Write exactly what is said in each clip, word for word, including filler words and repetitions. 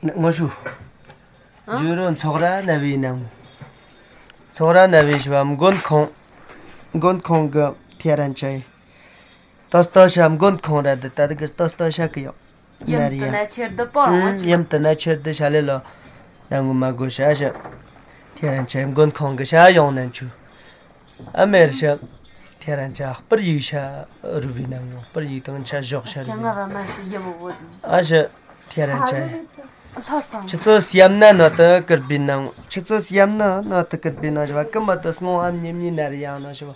ངོ་ཤུ། ཨ། ཇུ་རོ་ཚོགས་ར་ན་བའི་ནང་། ཚོགས་ར་ན་བའི་ཞི་བ་མགོན་ཁོང་། མགོན་ཁོང་གི་ཐེ་རན་ཆའི། ཏོ་སྟོ་ཤ་མགོན་ཁོང་ར་དི་ད་དི་གི་ཏོ་སྟོ་ཤ་གི་ཡོ། ཡུམ་ན་རི་དི་ཡ། ན་ཆེར་དི་པོ་རང་ཨུམ་ཆེ། ཡུམ་དི་ན་ཆེར་དི་ཤ་ལེ་ལོ། ན་ངུ་མ་གོ་ཤ་ཤ། ཐེ་རན་ཆའི་མགོན་ཁོང་གི་ཤ་ཡོང་ནན་ཆུ། ཨ་མེར་ཤ། ཐེ་རན་ཆ་སྤུར་ཡིག་ཤ་རུ་བི་ནང་ངོ་སྤུར་ཡིག་དང་ཆ་ཞོག་ཤ་རུ་ཅང་ང་བ་མ་ཤི་ཡ་བོ་བོ་རི། ཨ་ཤ། ཐེ་རན་ཆ། ལྷ་སང་། ཆི་ཚོ་སི་ཡམ་ན་ན་ཏི་ཀིར་བི་ནང་། ཆི་ཚོ་སི་ཡམ་ན་ན་ཏི་ཀིར་བི་ནང་ཞི་བ་ཀི་མ་ཏི་སྔོ་ཨམ་ཉི་མི་ན་རི་ཡང་ན་ཞི་བ།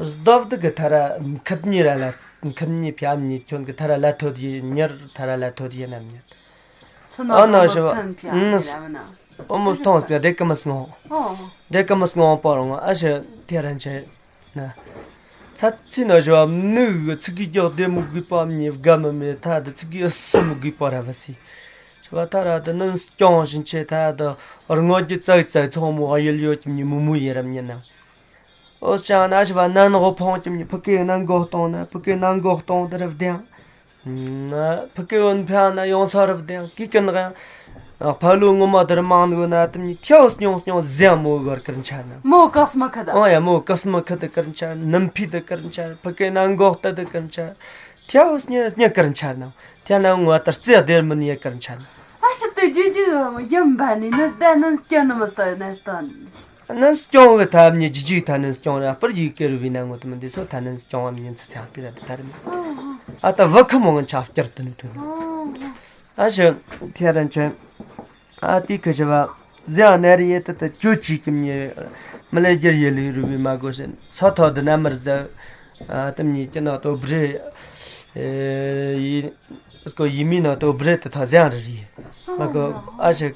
སྡོབ་དི་གི་ཐ་ར་ཁིད་ཉི་ར་ལ། ཁིད་ཉི་ཕྱམ་ཉི་ཁྱོན་གི་ཐ་ར་ལ་ཐོད་ཡི་ཉར་ཐ་ར་ལ་ཐོད་ཡི་ནམ་ཉར། ཨ་ན་ཞི་བ། ཨོ་མོ་སྟོང་སྤྱོད་དེ་ཀི་མ་སྔོ། དེ་ཀི་མ་སྔོ་པོ་རང་ཨ་ཤ་ཐེ་རན་ཆེ་ན། ཚ་ཚི་ན་ཞི་བ་མི་གི་ཚིག་གི་རྒྱག་དེ་མི་དགོས་པ་མྱི་དགའ་མི་མེད་ཐ་དི་ཚིག་གི་ཨུ་སུ་མི་དགོས་པ་ར་བ་སི། ཞི་བ་ཐ་ར་དི་ནན་སྐྱོང་བཞིན་ཆེ་ཐ་དི་རྔོ་གི་ཙག་ཙག་ཚོང་མོ་ཨ་ཡོལ་ཡོ་གི་མྱི་མུ་མུ་ཡེ་རམ་ཉེ་ན། ཨོ་ཅང་ན་ཞི་བ་ནན་ཧོ་ཕོང་གི་མྱི་ཕི་ཀེ་ནན་གོ་གཏོང་ན་ཕི་ཀེ་ནན་གོ་གཏོང་དི་རབ་དེང་། ཕི་ཀེ་འོན་ཕ་ན་ཡོང་ས་རབ་དེང་ཀི་ཀན་ག་ཕ་ལུ་ངོ་མ་དར་མང་ནུ་ན་དམ་ཉི་ཐེའུ་སྙོང་སྙོང་ཟེ་མོ་གར་ཀར་ཆ་ན། མོ་ཀ་སྨ་ཁ་ད། ཨོ་ཡ་མོ་ཀ་སྨ་ཁ་ད་ཀར་ཆ། ནམ་ཕི་ད་ཀར་ཆ། ཕི་ཀེ་ན་མགོ་ཏ་ད་ཀར་ཆ། ཐེའུ་སྙེ་སྙེ་ཀར་ཆ་ན། ཐེ་ན་ངོ་ཏར་རྩེ་དེར་མི་ནི་ཡ་ཀར་ཆ་ན། ཨ་ཤི་ཏི་ཇི་ཇི་ཡམ་བ་ནི་ནི་སྡ་ནི་སྐྱར་ནི་མི་སྟོ་ནི་སྟོན། ནན་སྐྱོང་གི་ཐབས་ཉིད་ཇི་ཇི་ཐ་ནན་སྐྱོང་ར་པར་ཡིག་ཀེ་རུ་བི་ན་ངོ་དུ་མི་འདི་སོ་ཐ་ནན་སྐྱོང་བ་མྱིན་ཚ་ཚ་སྤི་ར་དི་ཐ་རི་མི། ཨ་ད་བུ་ཁི་མོ་ངན་ཆ་བསྐྱར་དུ་ནུ་ཐུ་ནུ། ཨ་ཞི་ཐེ་རན་ཆེ། ཨ་ཏི་ཁི་ཞི་བ། ཟེ་ཨ་ནེ་རི་ཡེ་ཏི་ཏི་ཅོ་ཅི་ཀི་མྱི། མི་ལེ་རྒྱར་ཡེ་ལི་རུ་བི་མ་གོ་ཤན་སོ་ཐོ་དི་ན་མར་ཟ། ཨ་ཏི་མྱི་ཀི་ན་ཏོ་བྲེ། ཨེ་ཡི། སྐོ་ཡི་མི་ནོ་ཏོ་བྲེ་ཏི་ཐོ་ཟེང་རི་རི། མ་གོ་ཨ་ཤི།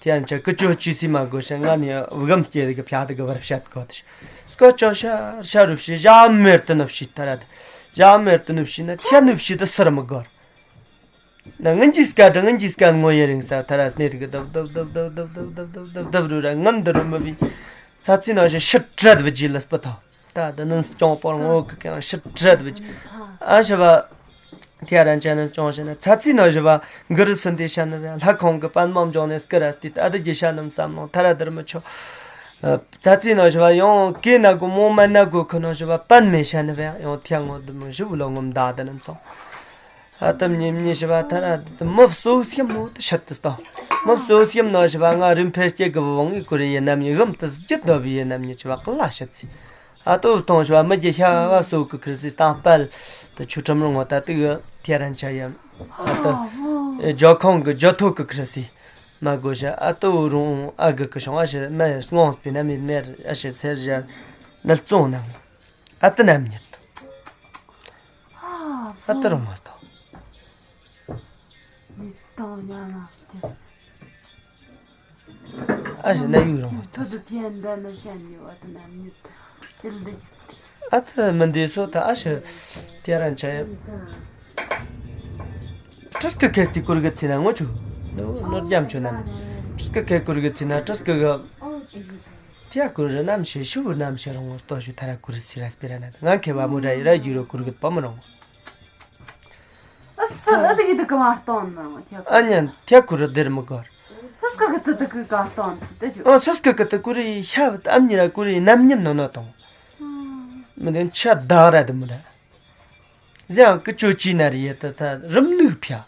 ཐེ་ཡན་ཆ་ཀི་ཅོ་ཅི་སི་མ་གོ་ཤ་ང་ནི་བུ་གམ་སྐྱེ་རི་གི་ཕྱ་ཏི་གི་བར་ཤད་གོ་ཏི་ཤི། སྐོ་ཅོ་ཤ་ཤ་རུ་ཤི་ཞ་མེར་ཏི་ནུ་ཤི་ཐ་ར་ཏི། ཞ་མེར་ཏི་ནུ་ཤི་ན་ཁྱ་ནུ་ཤི་ཏི་སར་མི་གོར། ན་ངན་གྱི་སྐད་འདྲ་ངན་གྱི་སྐད་ངོ་ཡེ་རིང་ས་ཐ་ར་སྣེ་ཏི་གི་དབ་དབ་རུ་ར་ངན་འདི་རུ་མི་བི། ཚ་ཚི་ན་ཤི་ཤི་བྲད་བི་ཇི་ལ་སྤུ་ཐོ། ད་དི་ནི་སྐྱོང་པོར་ངོ་གི་ཀྱང་ཕྱིར་བྲལ་བའི། ཨ་ཞི་བ། ཐེ་རན་ཅན་ནི་སྐྱོང་ཞེ་ན་ཚ་ཚི་ན་ཞི་བ་གི་རི་སི་འདི་ཤ་ནི་བས་ལྷ་ཁོང་གི་པན་མོམ་འཇོག་ནས་སྐི་ར་སྟི་ད་དི་གི་ཤ་ནམ་བསམ་ནོ་ཐ་ར་དིར་མི་ཆོ། ཚ་ཚི་ན་ཞི་བ་ཡོང་ཀེ་ན་གོ་མོ་མ་ན་གོ་ཁི་ནོ་ཞི་བ་པན་མེ་ཤ་ནི་བས་ཡོང་ཐེ་ངོ་དི་མི་ཞི་བུ་ལོ་ངོམ་ད་དི་ནམ་སོང་། ཨ་དམ་ཉིམ་ཉི་ཞི་བ་ཐ་ར་དི་མི་བསོ་སྐྱེམ་མོ་དི་ཤད་དི་སྟོ། མི་བསོ་སྐྱེམ་ནོ་ཞི་བ་ང་རིམ་ཕེ་སྐྱེ་གི་བོང་ངི་ཀུ་རེ་ཡེ་ནམ་ཉི་གམ་དི་སྒྱིད་ནོ་བི་ཡེ་ནམ་ཉི་ཞི་བ་ཀི་ལ་ཤད་ཚི། ཨ་ཏོ་སྟོང་ཞི་བ་མི་རྒྱ་ཤ་བ་སོ་གི་ཁིར་སི་སྟང་པལ་དི་ཆུ་ཁྲམ་རུང་བ་ད་དི་གི་ཐེ་རན་ཆ་ཡམ། ཨ་ཏོ། ཨ་ཇོ་ཁོང་གི་ཇོ་ཐོ་གི་ཁིར་སི། མ་གོ་ཤ་ཨ་ཏོ་རུང་ཨ་གི་གི་ཤོང་ཨ་ཤི་མེ་སྔོང་སྤི་ན་མི་མེར་ཨ་ཤི་སེར་ཞར། ནལ་ཙོང་ནམ། ཨ་ཏི་ནམ་ཉི། ཨ་ཏི་རུང་བ་ཏོ། ནི་ཏང་ཡ་ན་སྟེར་སི། ཨ་ཞི་ན་ཡུག་རང་བ་ཚོ་ཏོ། དུ་ཐེན་ད་ནི་ཤན་ཡོ་ཨ་ཏི་ནམ་ཉི་ཏི་ཅིལ་དི་ཨ་ཏི་མི་འདི་སོ་ད་ཨ་ཞི་ཐེ་རན་ཆ་ཡ། ཏྲིས་ཀི་ཁེ་སྟི་ཀུར་གི་ཚི་ན་ངོ་ཆུ། ནོར་རྒྱམ་ཆུ་ནམ། ཏྲིས་ཀི་ཁེ་ཀུར་གི་ཚི་ན་ཏྲིས་ཀི་གི། ཐེ་ཀུར་རི་ནམ་ཤེ་ཤུ་བུ་ནམ་ཤེ་རང་ངོ་སྟོ་ཞུ་ཐ་ར་ཀུར་སི་ར་སྤེ་ར་ན་ང་ཁེ་བ་མུ་ར་ཡི་ར་ཡུ་རོ་ཀུར་གི་པ་མི་རང་། ཨ་སི་ཨ་དི་གི་དི་གི་མ་སྟོན་མི་རུང་ཐེ་ཀུ། ཨ་ཉན་ཐེ་ཀུ་རི་དེར་མི་གོར། སི་སྐ་གི་དི་དི་གི་ག་སྟོན་ཐི་དི་ཆུ། ཨ་སི་སྐ་གི་དི་ཀུ་རི་ཤ་བ་ཨམ་ཉི་ར་ཀུ་རི་ནམ་ཉིན་ནོ་ནོ་དང་། མི་དེ་ཆ་ད་ར་དི་མི་ར། ཟེ་ཡང་ཀི་ཅོ་ཅི་ན་རི་ཡེ་ད་ད་རིམ་ནུག་ཕྱ།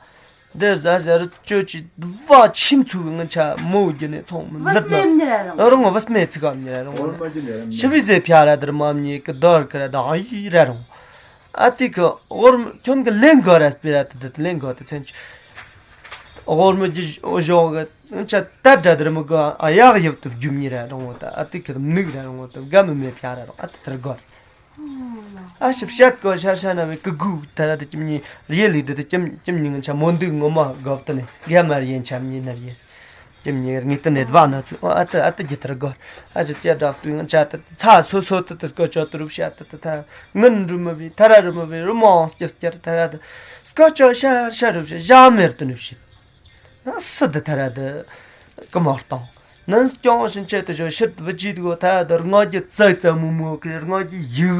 དེ་ཟ་ཟ་རི་ཅོ་ཅི་བ་ཆིམ་ཚུགས་ངན་ཆ་མོ་རྒྱུ་ནས་ཚོང་མི་བུ་ལི་སྨེ་མི་ར་རུང་། རུང་བུ་སྨེ་ཚིག་ག་མི་ར་རུང་། ཤི་བི་ཟེ་ཕྱ་ར་དིར་མ་མྱི་ཀི་དོར་ཀི་ར་ད་ཨ་ཡི་ར་རུང་། ཨ་ཏི་ཀི་འོར་ཁྱོད་ཀི་ལེན་གོ་ར་སྤེ་ར་ཏི་ཏི་ལེན་གོ་ཏི་ཚན་ཆུ། འོར་མི་ཇི་ཨོ་ཞོག་གི་ཆ་ཏ་དྲ་དིར་མི་གོ་ཨ་ཡག་ཡབ་ཏུ་རྒྱུ་མྱི་ར་རུང་བོ་ཏ་ཨ་ཏི་ཀི་ནུག་ར་རུང་བོ་ཏ་ག་མི་མེ་ཕྱ་ར་རུང་ཨ་ཏི་ཏིར་གོ། ཨ་ཞིབ་བཤད་གོ་ཤར་ཤར་ན་བའི་ཀི་གུ་ཏ་ར་ཏི་ཀྱི་མྱི་རིའི་ལི་ཏི་ཏི་ཀྱི་ཀྱི་མྱི་ངན་ཆ་མོ་འདུག་ངོ་མ་གོ་ཏི་ནི་ག་མ་ར་ཡན་ཆ་མྱི་ན་རེས། ཀྱི་མྱི་ངི་ཏི་ནི་དབའ་ན་ཚུ་ཨ་ཏི་ཨ་ཏི་ཀྱི་ཏིར་གོ། ཨ་ཅི་ཅི་དྲག་ཏུ་ཡང་ཆ་ཏི་ཚ་སོ་སོ་ཏི་ཏི་སྐོ་ཅོ་ཏི་རུ་བཤད་ཏི་ཏི་ཐ་ངན་རུ་མི་བི་ཐ་ར་རུ་མི་བི་རུ་མང་སྐྱིར་སྐྱིར་ཐ་ར་ཏི་སྐོ་ཅོ་ཤར་ཤར་རུ་བཤད་ཞྭ་མེར་ཏི་ནུ་བཤད། ན་སི་ཏི་ཐ་ར་ཏི་ཀི་མོ་སྟོང་། ནན་སྐྱོང་ཕྱིན་ཆད་དུ་ཞོ་ཕྱིར་བུ་ཅི་དུ་ཐ་དར་ང་གི་ཙག་ཙག་མུ་མུ་ཁི་རེ་ང་གི་ཡུ་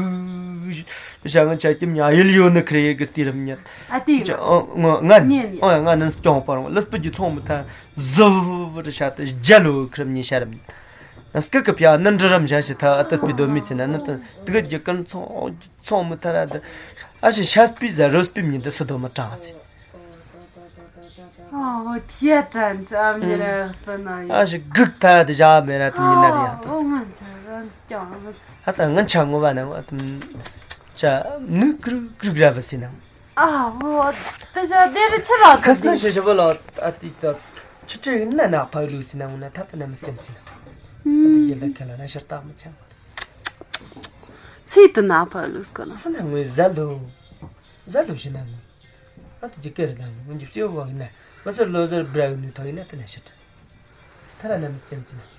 ཞང་ཆ་ཀྱི་མྱ་ཡིལ་ཡོད་ནི་ཁི་རེ་གི་སྟི་རམ་ཉེ། ཨ་ཏི་ཅི་ཨོ་ང་ང་ཉེ་ཉེ། ཨོ་ཡ་ང་ནན་སྐྱོང་པར་ལུས་པ་གི་ཚོང་མི་ཐ་ཟུ་བུ་རི་ཤ་ཏི་རྒྱ་ལོ་ཁི་རམ་ཉེ་ཤ་རམ། སྐུ་གི་ཕྱ་ནི་འདྲི་རམ་ཞ་ཞི་ཐ་ཨ་ཏི་སྤི་དོ་མི་ཚི་ན་ནི་ཏི་གི་རྒྱུ་ཀུན་ཚོང་ཚོང་མི་ཐ་ར་ཏི་ཨ་ཞི་ཤ་སྤི་ཟ་རོ་སྤི་མྱི་ཏི་སི་དོ་མི་གྲང་སི། ཨ་ཧོ་ཐིའ་ཀྲན་ཅི་ཨ་མྱི་ར་སྤི་ན་ཡོད། ཨ་ཞི་གུག་ཐ་ཏི་ཞ་མེ་ར་ཏི་མྱི་ན་རི་ཡ་ཏི། ཨོ་ང་ཆ་རན་སྐྱོང་ཨ་ཏ་ང་ཆ་ངོ་བ་ན་ཨ་ཏི་ཅ་ནུ་ཀྲུ་ཀྲུ་གྲ་བ་སི་ན། ཨ་ཧོ་ཏི་ཞ་དེ་རི་ཆི་ར་ཁ་སི་ན་ཏི་ཞ་ཞ་བ་ལ་ཨ་ཏི་ཏ་ཆི་ཆི་ཡིན་ན་ན་ཕ་ལུ་སི་ན་ངོ་ན་ཐ་ཏི་ན་མི་སྟན་སི་ན། ཨ་ཏི་རྒྱལ་ལ་ཁ་ལ་ན་ཤར་ཏ་མི་ཚང་། སི་ཏི་ན་ཕ་ལུ་སྐོ་ན། སི་ན་ངོ་ཟ་ལུ། ཟ་ལུ་ཞི་ན་ངོ་། ཨ་ཏི་ཇི་ཀེ་རི་ལ་ངོ་ཇི་སེ་བ་ཡིན་ན། བ་སི་ལོ་ཟར་བྲ་ནུ་ཐོ་ཡིན་ན་ཏི་ན་ཤར་ཏ། ཐ་ར་ན་མི་སྟན་སི་ན།